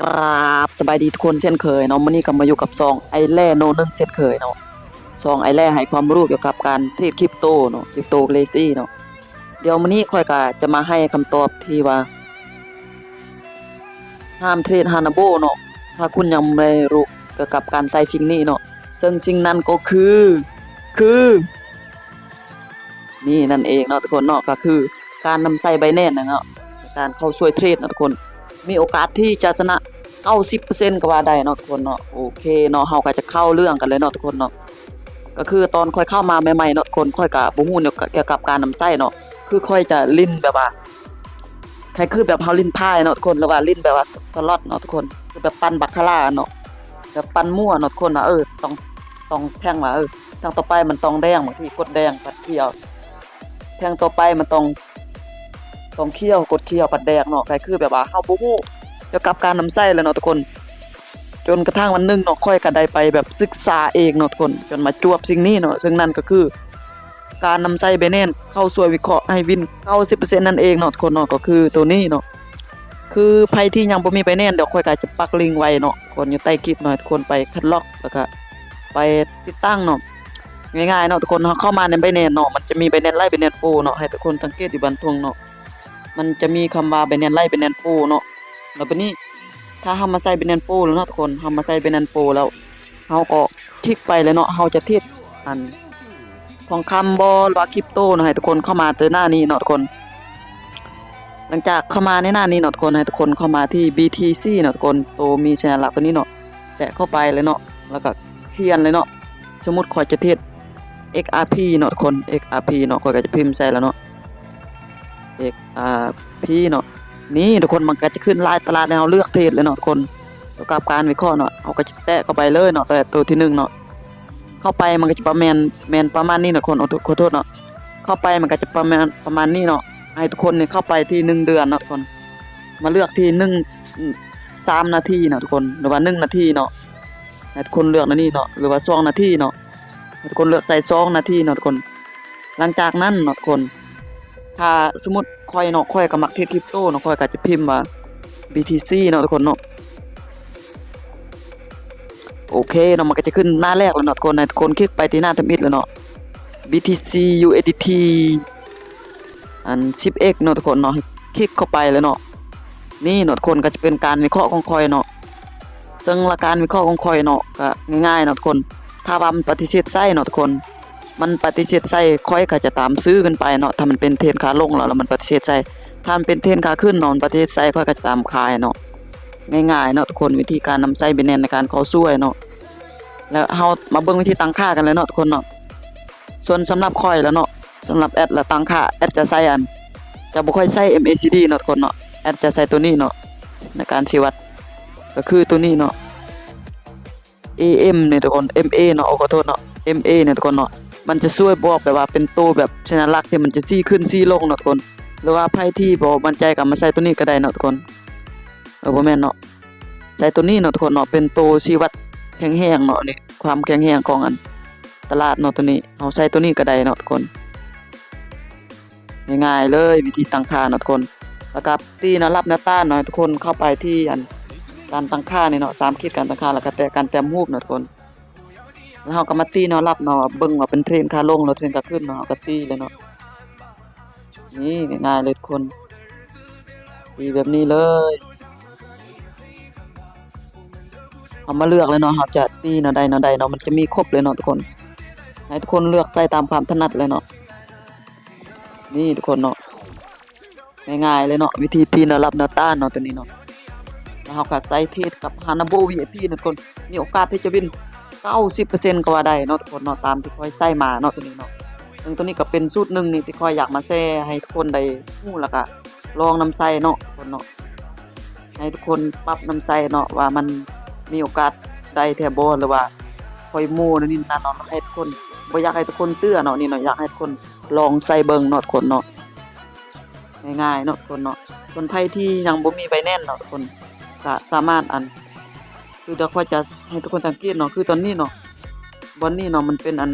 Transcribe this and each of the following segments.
ກາບສະບາຍດີທຸກຄົນເຊັ່ນເຄີຍເນາະ, ມື້ນີ້ກໍມາຢູ່ກັບຊ່ອງໄອແລໂນໜຶ່ງເຊັ່ນເຄີຍເນາະ. ຊ່ອງໄອແລໃຫ້ຄວາມຮູ້ກ່ຽວກັບການເທຣດຄຣິບໂຕເນາະ, ຄຣິບໂຕເຣຊີເນາະ. ດຽວມື້ນີ້ຂ້ອຍກໍຈະມາໃຫ້ຄຳຕອບທີ່ວ່າ ຫ້າມເທຣດຮານາໂບເນາະ ຖ້າຄຸນຍັງບໍ່ໄດ້ຮູ້ກ່ຽວກັບການໃຊ້ສິ່ງນີ້ເນາະ, ເຊິ່ງສິ່ງນັ້ນກໍຄື ຄື ນີ້ນັ້ນເອງເນາະທຸກຄົນເນາະ, ກໍຄືການນຳໃຊ້ໄບແນນນະເນາະ ໃນການເຂົ້າຊ່ວຍເທຣດເນາະທຸກຄົນ. ມີໂອກາດທີ່ຈະຊະນະເກົ້າສິບເປີເຊັນກໍວ່າໄດ້ເນາະທຸກຄົນເນາະ. ໂອເຄເນາະ, ເຮົາກໍຈະເຂົ້າເລື່ອງກັນເລີຍເນາະທຸກຄົນເນາະ. ກໍຄືຕອນຂ້ອຍເຂົ້າມາໃໝ່ໆເນາະທຸກຄົນ, ຂ້ອຍກໍບໍ່ຮູ້ກ່ຽວກັບການນຳໃຊ້ເນາະ, ຄືຂ້ອຍຈະຫຼິ້ນແບບວ່າ ຄ້າຍຄືແບບເຮົາຫຼິ້ນໄພ້ເນາະທຸກຄົນ ຫຼືວ່າຫຼິ້ນແບບວ່າສະລັອດເນາະທຸກຄົນ, ຄືແບບປັ່ນບາຄາຣາເນາະ, ແບບປັ່ນມົ້ວເນາະທຸກຄົນ ວ່າ ເອີ ຕ້ອງ ຕ້ອງແທ່ງວ່າ ເອີ ແທ່ງຕໍ່ໄປມັນຕ້ອງແດງ, ບາງທີກົດແດງປັດຂຽວ, ແທ່ງຕໍ່ໄປມັນຕ້ອງ ຕ້ອງຂຽວ ກົດຂຽວປັດແດງເນາະ. ກໍຄືແບບວ່າເຮົາບໍ່ຮູ້ກ່ຽວກັບການນຳໃຊ້ເລີຍເນາະທຸກຄົນ. ຈົນກະທັ້ງວັນໜຶ່ງເນາະ ຂ້ອຍກໍໄດ້ໄປແບບສຶກສາເອງເນາະທຸກຄົນ ຈົນມາຈວບສິ່ງນີ້ເນາະ, ເຊິ່ງນັ້ນກໍຄື ການນຳໃຊ້ໄບແນນເຂົ້າຊ່ວຍວິເຄາະໃຫ້ວິນເກົ້າສິບເປີເຊັນນັ້ນເອງເນາະທຸກຄົນເນາະ. ກໍຄືໂຕນີ້ເນາະ ຄືໃຜທີ່ຍັງບໍ່ມີໄບແນນ ດຽວຂ້ອຍກໍຈະປັກລິງໄວ້ເນາະທຸກຄົນ ຢູ່ໃຕ້ຄລິບເນາະ, ໃຫ້ທຸກຄົນໄປຄັດລອກ ແລ້ວກໍໄປຕິດຕັ້ງເນາະ. ງ່າຍໆເນາະທຸກຄົນ, ເຮົາເຂົ້າມາໃນໄບແນນເນາະ ມັນຈະມີໄບແນນໄລ ໄບແນນໂປຣເນາະ, ໃຫ້ທຸກຄົນສັງເກດຢູ່ບັນທົ່ງເນາະ, ມັນຈະມີຄຳວ່າໄບແນນໄລ ໄບແນນໂປຣເນາະ. ແລ້ວບາດນີ້ ຖ້າເຮົາມາໃຊ້ໄບແນນໂປຣແລ້ວເນາະທຸກຄົນ, ເຮົາມາໃຊ້ໄບແນນໂປຣແລ້ວ ເຮົາກໍຄລິກໄປເລີຍເນາະ, ເຮົາຈະເທຣດອັນ ທອງຄຳບໍ່ ຫຼືວ່າຄຣິບໂຕເນາະ, ໃຫ້ທຸກຄົນເຂົ້າມາແຕ່ໜ້ານີ້ເນາະທຸກຄົນ. ຫຼັງຈາກເຂົ້າມາໃນໜ້ານີ້ເນາະທຸກຄົນ, ໃຫ້ທຸກຄົນເຂົ້າມາທີ່ ບີທີຊີ ເນາະທຸກຄົນ, ໂຕມີສັນຍາລັກໂຕນີ້ເນາະ, ແຕະເຂົ້າໄປເລີຍເນາະ, ແລ້ວກໍຂຽນເລີຍເນາະ. ສົມມຸດຂ້ອຍຈະເທຣດ ເອັກອາພີ ເນາະທຸກຄົນ, ເອັກອາພີ ເນາະ, ຂ້ອຍກໍຈະພິມໃສ່ແລ້ວເນາະ ເອັກອາພີ ເນາະ. ນີ້ທຸກຄົນ, ມັນກໍຈະຂຶ້ນລາຍຕະຫຼາດໃຫ້ເຮົາເລືອກເທຣດເລີຍເນາະທຸກຄົນ. ກ່ຽວກັບການວິເຄາະເນາະ, ເຮົາກໍຈະແຕະເຂົ້າໄປເລີຍເນາະ, ແຕະໂຕທີໜຶ່ງເນາະ. ເຂົ້າໄປມັນກໍຈະປະມານ ແມ່ນປະມານນີ້ເນາະທຸກຄົນ, ໂອ້ ໂທດເນາະ. ເຂົ້າໄປມັນກໍຈະປະມານ ປະມານນີ້ເນາະ. ໃຫ້ທຸກຄົນນີ້ເຂົ້າໄປທີ່ໜຶ່ງເດືອນເນາະທຸກຄົນ, ມາເລືອກທີ່ໜຶ່ງ ສາມນາທີເນາະທຸກຄົນ ຫຼືວ່າໜຶ່ງນາທີເນາະ. ໃຫ້ທຸກຄົນເລືອກໃນນີ້ເນາະ ຫຼືວ່າສອງນາທີເນາະ, ໃຫ້ທຸກຄົນເລືອກໃສ່ສອງນາທີເນາະທຸກຄົນ. ຫຼັງຈາກນັ້ນເນາະທຸກຄົນ ຖ້າສົມມຸດຂ້ອຍເນາະ, ຂ້ອຍກໍມັກເທຣດຄຣິບໂຕເນາະ, ຂ້ອຍກໍຈະພິມວ່າ ບີທີຊີ ເນາະທຸກຄົນເນາະ. ໂອເຄເນາະ, ມັນກໍຈະຂຶ້ນໜ້າແລກແລ້ວເນາະທຸກຄົນ, ໃຫ້ທຸກຄົນຄລິກໄປທີ່ໜ້າທຳອິດແລ້ວເນາະ, ບີທີຊີ ຢູເອສດີທີ ອັນ ສິບເອັກ ເນາະທຸກຄົນເນາະ, ໃຫ້ຄລິກເຂົ້າໄປເລີຍເນາະ. ນີ້ເນາະທຸກຄົນ, ກໍຈະເປັນການວິເຄາະຂອງຂ້ອຍເນາະ. ເຊິ່ງລະການວິເຄາະຂອງຂ້ອຍເນາະ ກໍງ່າຍໆເນາະທຸກຄົນ, ຖ້າວ່າມັນປະຕິເສດໃຊ້ເນາະທຸກຄົນ, ມັນປະຕິເສດໃຊ້ ຂ້ອຍກໍຈະຕາມຊື້ຂຶ້ນໄປເນາະ. ຖ້າມັນເປັນເທຣນຂາລົງແລ້ວ ແລ້ວມັນປະຕິເສດໃຊ້, ຖ້າມັນເປັນເທຣນຂາຂຶ້ນເນາະ ມັນປະຕິເສດໃຊ້ ຂ້ອຍກໍຈະຕາມຂາຍເນາະ. ງ່າຍໆເນາະທຸກຄົນ, ວິທີການນຳໃຊ້ Binance ໃນການເຂົ້າຊ່ວຍເນາະ. ແລ້ວເຮົາມາເບິ່ງວິທີຕັ້ງຄ່າກັນເລີຍເນາະທຸກຄົນເນາະ. ສ່ວນສຳລັບຂ້ອຍແລ້ວເນາະ, ສຳລັບແອັດລະຕັ້ງຄ່າ, ແອັດຈະໃຊ້ອັນ ຈະບໍ່ຄ່ອຍໃຊ້ ເອັມ ເອ ຊີ ດີ ເນາະທຸກຄົນເນາະ, ແອັດຈະໃຊ້ໂຕນີ້ເນາະ ໃນການຊີ້ວັດ, ກໍຄືໂຕນີ້ເນາະ. ເອ ເອັມ ນີ້ທຸກຄົນ, ເອັມ ເອ ເນາະ, ໂອ້ ຂໍໂທດເນາະ, ເອັມ ເອ ນີ້ທຸກຄົນເນາະ, ມັນຈະຊ່ວຍບອກແບບວ່າເປັນໂຕແບບສັນຍາລັກທີ່ມັນຈະຊີ້ຂຶ້ນຊີ້ລົງເນາະທຸກຄົນ. ຫຼືວ່າໃຜທີ່ບໍ່ໝັ້ນໃຈກໍມາໃຊ້ໂຕນີ້ກໍໄດ້ເນາະທຸກຄົນ. ເອີ ບໍ່ແມ່ນເນາະ, ໃຊ້ໂຕນີ້ເນາະທຸກຄົນເນາະ, ເປັນໂຕຊີ້ວັດແຂງແຮງເນາະ, ນີ້ຄວາມແຂງແຮງຂອງອັນຕະຫຼາດເນາະ, ໂຕນີ້ ເຮົາໃຊ້ໂຕນີ້ກໍໄດ້ເນາະທຸກຄົນ. ງ່າຍໆເລີຍ ວິທີຕັ້ງຄ່າເນາະທຸກຄົນ. ແລ້ວກໍຕີແນວຮັບແນວຕ້ານເນາະ, ໃຫ້ທຸກຄົນເຂົ້າໄປທີ່ອັນການຕັ້ງຄ່ານີ້ເນາະ, ສາມຂີດການຕັ້ງຄ່າ ແລ້ວກໍແຕະການແຕ້ມຮູບເນາະທຸກຄົນ. ແລ້ວເຮົາກໍມາຕີແນວຮັບເນາະ, ເບິ່ງວ່າເປັນເທຣນຂາລົງ ຫຼືເທຣນຂາຂຶ້ນເນາະ, ເຮົາກໍຕີເລີຍເນາະ. ນີ້ ງ່າຍໆເລີຍທຸກຄົນ, ຕີແບບນີ້ເລີຍ. ເຮົາມາເລືອກເລີຍເນາະ, ເຮົາຈະຕີແນວໃດແນວໃດເນາະ, ມັນຈະມີຄົບເລີຍເນາະທຸກຄົນ. ໃຫ້ທຸກຄົນເລືອກໃຊ້ຕາມຄວາມຖະໜັດເລີຍເນາະ. ນີ້ທຸກຄົນເນາະ, ງ່າຍໆເລີຍເນາະ, ວິທີຕີແນວຮັບແນວຕ້ານເນາະ ໂຕນີ້ເນາະ. ແລ້ວເຮົາກໍໃຊ້ເທຣດກັບ Hanabo ວີໄອພີ ເນາະທຸກຄົນ, ມີໂອກາດທີ່ຈະວິນເກົ້າສິບເປີເຊັນກໍວ່າໄດ້ເນາະທຸກຄົນເນາະ, ຕາມທີ່ຂ້ອຍໃຊ້ມາເນາະ ໂຕນີ້ເນາະ. ເຊິ່ງໂຕນີ້ກໍເປັນສູດໜຶ່ງນີ້ທີ່ຂ້ອຍຢາກມາແຊໃຫ້ທຸກຄົນໄດ້ຮູ້ ແລ້ວກໍລອງນຳໃຊ້ເນາະທຸກຄົນເນາະ. ໃຫ້ທຸກຄົນປັບນຳໃຊ້ເນາະ ວ່າມັນມີໂອກາດໄດ້ແທ້ບໍ່ ຫຼືວ່າຂ້ອຍໂມ້ແນວນີ້ນັ້ນເນາະ, ໃຫ້ທຸກຄົນ ບໍ່ຢາກໃຫ້ທຸກຄົນເຊື່ອເນາະ ນີ້ເນາະ, ຢາກໃຫ້ທຸກຄົນລອງໃຊ້ເບິ່ງເນາະທຸກຄົນເນາະ. ງ່າຍໆເນາະທຸກຄົນເນາະ. ສ່ວນໃຜທີ່ຍັງບໍ່ມີ Binance ເນາະທຸກຄົນ ກະສາມາດ ອັນ ຄືດຽວຂ້ອຍຈະໃຫ້ທຸກຄົນສັງເກດເນາະ, ຄືຕອນນີ້ເນາະ ບ່ອນນີ້ເນາະ ມັນເປັນອັນ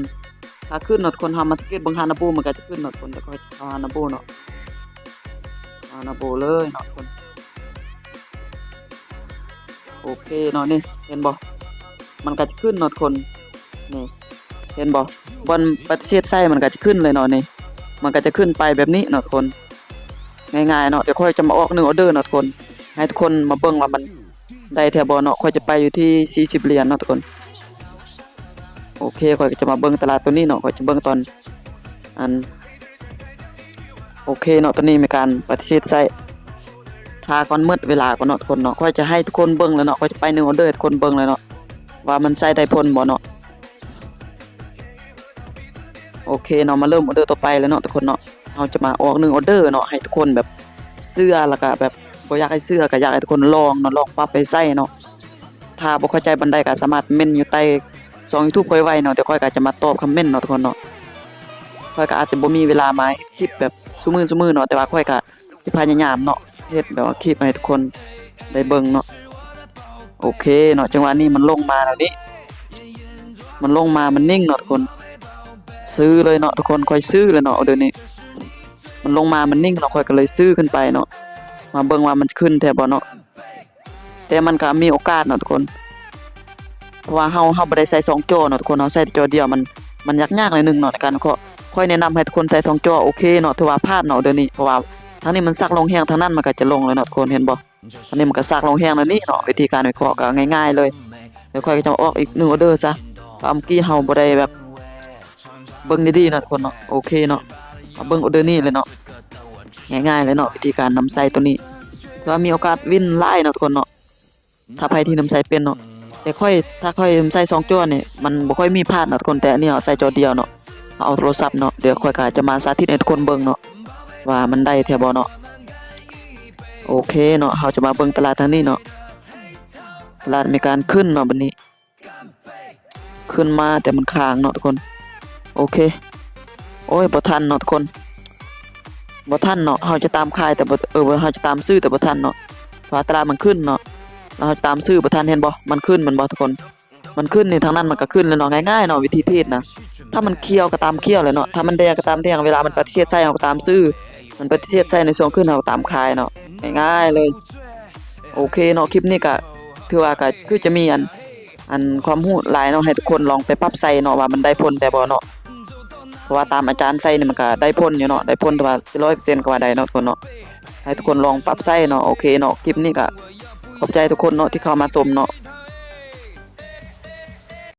ຂາຂຶ້ນເນາະທຸກຄົນ. ເຮົາມາສັງເກດເບິ່ງ Hanabo ມັນກໍຈະຂຶ້ນເນາະທຸກຄົນ, ດຽວຂ້ອຍເອົາ Hanabo ເນາະ, Hanabo ເລີຍເນາະທຸກຄົນ. ໂອເຄເນາະ ນີ້ເຫັນບໍ່ ມັນກໍຈະຂຶ້ນເນາະທຸກຄົນ ນີ້ເຫັນບໍ່ ບ່ອນປະຕິເສດໃຊ້ມັນກໍຈະຂຶ້ນເລີຍເນາະ ນີ້ມັນກໍຈະຂຶ້ນໄປແບບນີ້ເນາະທຸກຄົນ ງ່າຍໆເນາະ. ດຽວຂ້ອຍຈະມາອອກໜຶ່ງອອເດີເນາະທຸກຄົນ ໃຫ້ທຸກຄົນມາເບິ່ງວ່າມັນໄດ້ແທ້ບໍ່ເນາະ. ຂ້ອຍຈະໄປຢູ່ທີ່ສີ່ສິບຫຼຽນເນາະທຸກຄົນ. ໂອເຄ ຂ້ອຍກໍຈະມາເບິ່ງຕະຫຼາດໂຕນີ້ເນາະ ຂ້ອຍຈະເບິ່ງຕອນ ອັນ ໂອເຄເນາະ ຕອນນີ້ມີການປະຕິເສດໃຊ້ ຖ້າກ່ອນໝົດເວລາກ່ອນເນາະທຸກຄົນເນາະ. ຂ້ອຍຈະໃຫ້ທຸກຄົນເບິ່ງເລີຍເນາະ ຂ້ອຍຈະໄປໜຶ່ງອອເດີໃຫ້ທຸກຄົນເບິ່ງເລີຍເນາະ ວ່າມັນໃຊ້ໄດ້ຜົນບໍ່ເນາະ. ໂອເຄເນາະ ມາເລີ່ມອອເດີຕໍ່ໄປເລີຍເນາະທຸກຄົນເນາະ. ເຮົາຈະມາອອກໜຶ່ງອອເດີເນາະ ໃຫ້ທຸກຄົນແບບເຊື່ອ ແລ້ວກໍແບບບໍ່ຢາກໃຫ້ເຊື່ອ ກໍຢາກໃຫ້ທຸກຄົນລອງເນາະ ລອງປັບໄປໃຊ້ເນາະ. ຖ້າບໍ່ເຂົ້າໃຈປານໃດກໍສາມາດເມັ້ນຢູ່ໃຕ້ຊ່ອງ YouTube ຂ້ອຍໄວ້ເນາະ ດຽວຂ້ອຍກໍຈະມາຕອບຄອມເມັ້ນເນາະທຸກຄົນເນາະ. ຂ້ອຍກໍອາດຈະບໍ່ມີເວລາມາເຮັດຄລິບແບບຊຸມື້ໆເນາະ ແຕ່ວ່າຂ້ອຍກໍ ຊິພະຍາຍາມເນາະ ເຮັດແບບວ່າຄລິບໃຫ້ທຸກຄົນໄດ້ເບິ່ງເນາະ. ໂອເຄເນາະ ຈັງຫວະນີ້ມັນລົງມາແລ້ວນີ້ ມັນລົງມາ ມັນນິ່ງເນາະທຸກຄົນ ຊື້ເລີຍເນາະທຸກຄົນ. ຂ້ອຍຊື້ເລີຍເນາະ ເດີນີ້ ມັນລົງມາ ມັນນິ່ງເນາະ ຂ້ອຍກໍເລີຍຊື້ຂຶ້ນໄປເນາະ. ມາເບິ່ງວ່າມັນຂຶ້ນແທ້ບໍ່ເນາະ ແຕ່ມັນກໍມີໂອກາດເນາະທຸກຄົນ ເພາະວ່າເຮົາ ເຮົາບໍ່ໄດ້ໃສ່ສອງຈໍເນາະທຸກຄົນ ເຮົາໃສ່ແຕ່ຈໍດຽວ ມັນ ມັນຍາກໆໜ້ອຍໜຶ່ງເນາະໃນການວິເຄາະ. ຂ້ອຍແນະນຳໃຫ້ທຸກຄົນໃສ່ສອງຈໍ ໂອເຄເນາະ ຖືວ່າພາດເນາະ ເດີນີ້ ເພາະວ່າທາງນີ້ມັນສັກລົງແຮງ ທາງນັ້ນມັນກໍຈະລົງເລີຍເນາະທຸກຄົນ ເຫັນບໍ່. ທາງນີ້ມັນກໍສັກລົງແຮງແນວນີ້ເນາະ ວິທີການວິເຄາະກໍງ່າຍໆເລີຍ. ດຽວຂ້ອຍກໍຈະອອກອີກໜຶ່ງອອເດີຊະ ເພາະວ່າເມື່ອກີ້ເຮົາບໍ່ໄດ້ແບບເບິ່ງດີໆເນາະທຸກຄົນເນາະ. ໂອເຄເນາະ ມາເບິ່ງອອເດີນີ້ເລີຍເນາະ ງ່າຍໆເລີຍເນາະ ວິທີການນຳໃຊ້ໂຕນີ້ ຖືວ່າມີໂອກາດວິນຫຼາຍເນາະທຸກຄົນເນາະ. ຖ້າໃຜທີ່ນຳໃຊ້ເປັນເນາະ ແຕ່ຂ້ອຍ ຖ້າຂ້ອຍນຳໃຊ້ສອງຈໍນີ້ ມັນບໍ່ຄ່ອຍມີພາດເນາະທຸກຄົນ ແຕ່ອັນນີ້ເຮົາໃຊ້ຈໍດຽວເນາະ ເຮົາເອົາໂທລະສັບເນາະ. ດຽວຂ້ອຍກໍຈະມາສາທິດໃຫ້ທຸກຄົນເບິ່ງເນາະ ວ່າມັນໄດ້ແທ້ບໍ່ເນາະ. ໂອເຄເນາະ ເຮົາຈະມາເບິ່ງຕະຫຼາດທາງນີ້ເນາະ ຕະຫຼາດມີການຂຶ້ນເນາະ ບັດນີ້ ຂຶ້ນມາ ແຕ່ມັນຄ້າງເນາະທຸກຄົນ. ໂອເຄ ໂອ້ຍ ບໍ່ທັນເນາະທຸກຄົນ ບໍ່ທັນເນາະ. ເຮົາຈະຕາມຂາຍແຕ່ບໍ່ ເອີ ເຮົາຈະຕາມຊື້ແຕ່ບໍ່ທັນເນາະ ເພາະວ່າຕະຫຼາດມັນຂຶ້ນເນາະ ແລ້ວເຮົາຈະຕາມຊື້ບໍ່ທັນ ເຫັນບໍ່ ມັນຂຶ້ນແມ່ນບໍ່ທຸກຄົນ ມັນຂຶ້ນນີ້ ທາງນັ້ນມັນກໍຂຶ້ນແລ້ວເນາະ. ງ່າຍໆເນາະ ວິທີເທຣດນະ ຖ້າມັນຂຽວກໍຕາມຂຽວແຫຼະເນາະ ຖ້າມັນແດງກໍຕາມແດງ ເວລາມັນປະຕິເສດໃຊ້ ເຮົາກໍຕາມຊື້ ມັນປະຕິເສດໃຊ້ໃນຊ່ວງຂຶ້ນ ເຮົາກໍຕາມຂາຍເນາະ ງ່າຍໆເລີຍ. ໂອເຄເນາະ ຄລິບນີ້ກໍຖືວ່າກໍຄືຈະມີອັນ ອັນຄວາມຮູ້ຫຼາຍເນາະ ໃຫ້ທຸກຄົນລອງໄປປັບໃຊ້ເນາະ ວ່າມັນໄດ້ຜົນແທ້ບໍ່ເນາະ. ເພາະວ່າຕາມອາຈານໃຊ້ນີ້ ມັນກໍໄດ້ຜົນຢູ່ເນາະ ໄດ້ຜົນ ແຕ່ວ່າຮ້ອຍເປີເຊັນກໍວ່າໄດ້ເນາະທຸກຄົນເນາະ ໃຫ້ທຸກຄົນລອງປັບໃຊ້ເນາະ. ໂອເຄເນາະ ຄລິບນີ້ກໍຂອບໃຈທຸກຄົນເນາະ ທີ່ເຂົ້າມາຊົມເນາະ.